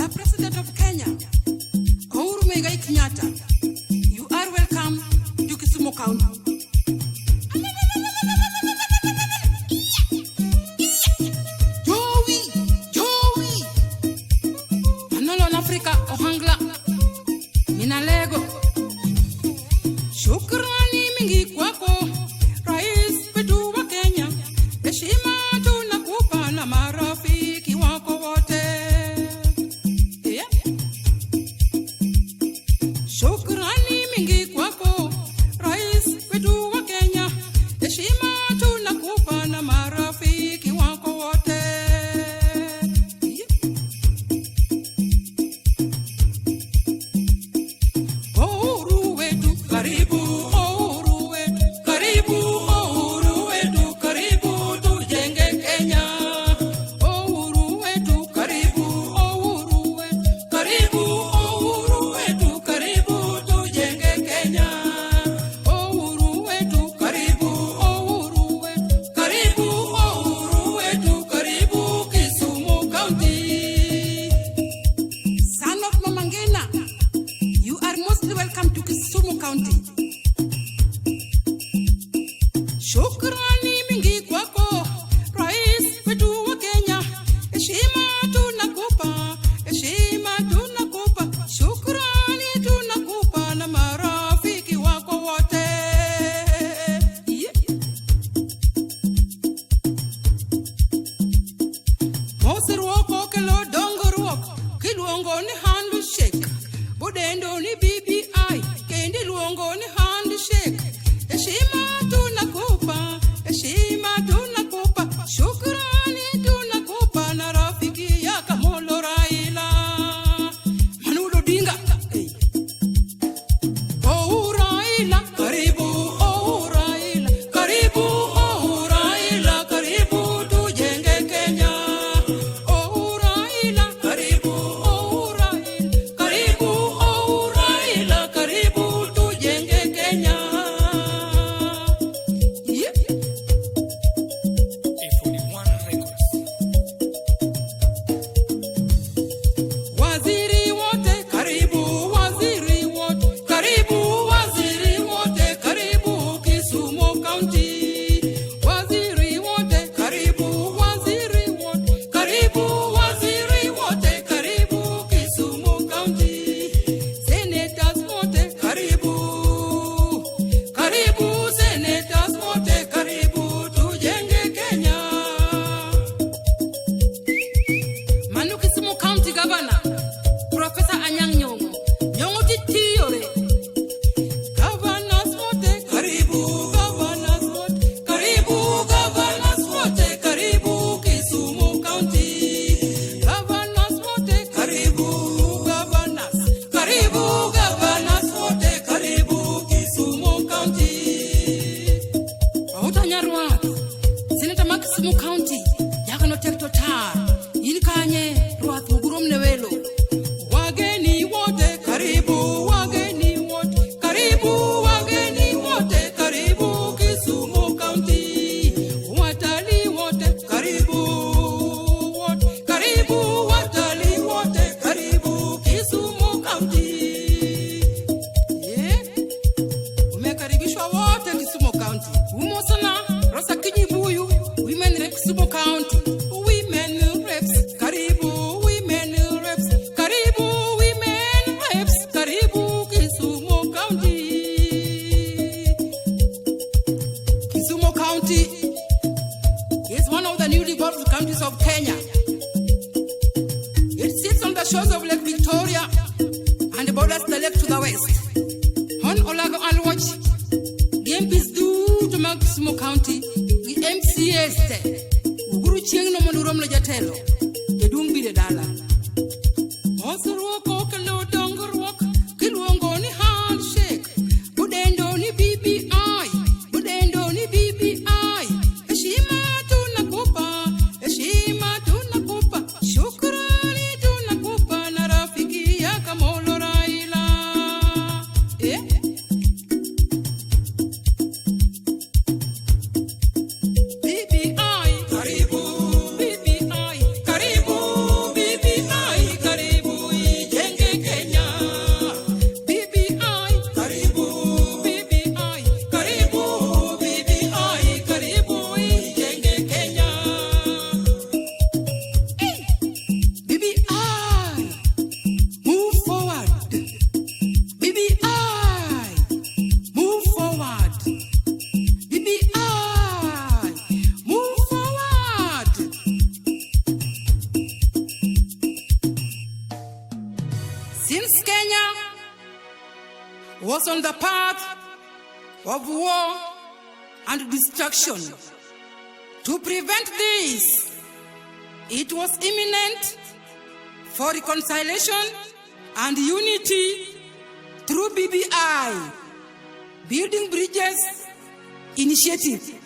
The President of Kenya, Uhuru Muigai Kenyatta, you are welcome to Kisumu County. Joey, Joey, Manolo Africa Ohangla, Minalego. Shukrani mingi kwako, Rais wetu wa Kenya. Heshima tunakupa na marafiki wako wote. Yeah. Shukrani mingi kwako, Rais wetu wa Kenya. Heshima tunakupa na marafiki wako wote. Yeah. Uhuru wetu karibu, Uhuru wetu karibu, Uhuru wetu karibu, tujenge Kenya. Uhuru wetu karibu, Uhuru wetu karibu, Uhuru wetu karibu, tujenge Kenya. Uhuru wetu karibu, Uhuru wetu karibu, Uhuru wetu karibu, Kisumu County. Son of Mama Ngina, you are mostly welcome to Kisumu County. Shukrani mingi kwako, Rais wetu wa Kenya. Heshima tunakupa, heshima tunakupa, shukrani tunakupa na marafiki wako wote. Yeah. Mosruok kelo dongruok kiluongo ni handshake. Budendo ni BBI kendo iluongo ni handshake. Heshima tunakupa, heshima tunakupa, shukrani tunakupa na rafiki yako Amolo Raila. Manudo Odinga. Hey. Oh Raila, karibu, oh Raila, karibu, oh Raila, karibu tujenge Kenya. Oh Raila, karibu, oh Raila, karibu, oh Raila, karibu tujenge Kenya. Yeah. A41 Records. Waziri wote karibu, waziri wote karibu, waziri wote karibu Kisumu County. Waziri wote karibu, waziri wote karibu, waziri wote karibu Kisumu County. Senators wote karibu, karibu senators wote karibu tujenge Kenya. Mano Kisumu County Governor, Professor Anyang' Nyong'o. Nyong'o titiyore. Governors wote karibu, governors wote karibu, governors wote karibu Kisumu County. Governors wote karibu, governors karibu, governors wote karibu Kisumu County. Wauta Nyarwath, Senator ma Kisumu County, Jakono Tekto Tar, in kanye Rwath Mugurom ne welo. Wageni wote karibu, wageni wote karibu, wageni wote karibu Kisumu County. Watalii wote karibu, wote karibu, watalii wote karibu Kisumu County. Yeah. Umekaribishwa wote Kisumu County. Umo sana Rosa Kinyibuyu, Women Rep Kisumu County. Women Reps, karibu Women Reps, karibu Women Reps, karibu Kisumu County. Kisumu County is one of the newly developed counties of Kenya. It sits on the shores of Lake Victoria and borders the lake to the west. Hon Olago Alwach, the MPs duto mag Kisumu County, gi MCAs te. Uguru chieng' no mondo urom ne jatelo. Jaduong' biro e dala. Mosruok okelo dongruok kiluongo ni handshake. Budendo ni BBI, budendo ni BBI. Heshima tunakupa, heshima tunakupa, shukrani tunakupa na rafiki yako Amolo Raila. Eh? BBI, karibu, BBI, karibu, BBI, karibu. was on the path of war and destruction. To prevent this, it was imminent for reconciliation and unity through BBI, Building Bridges Initiative.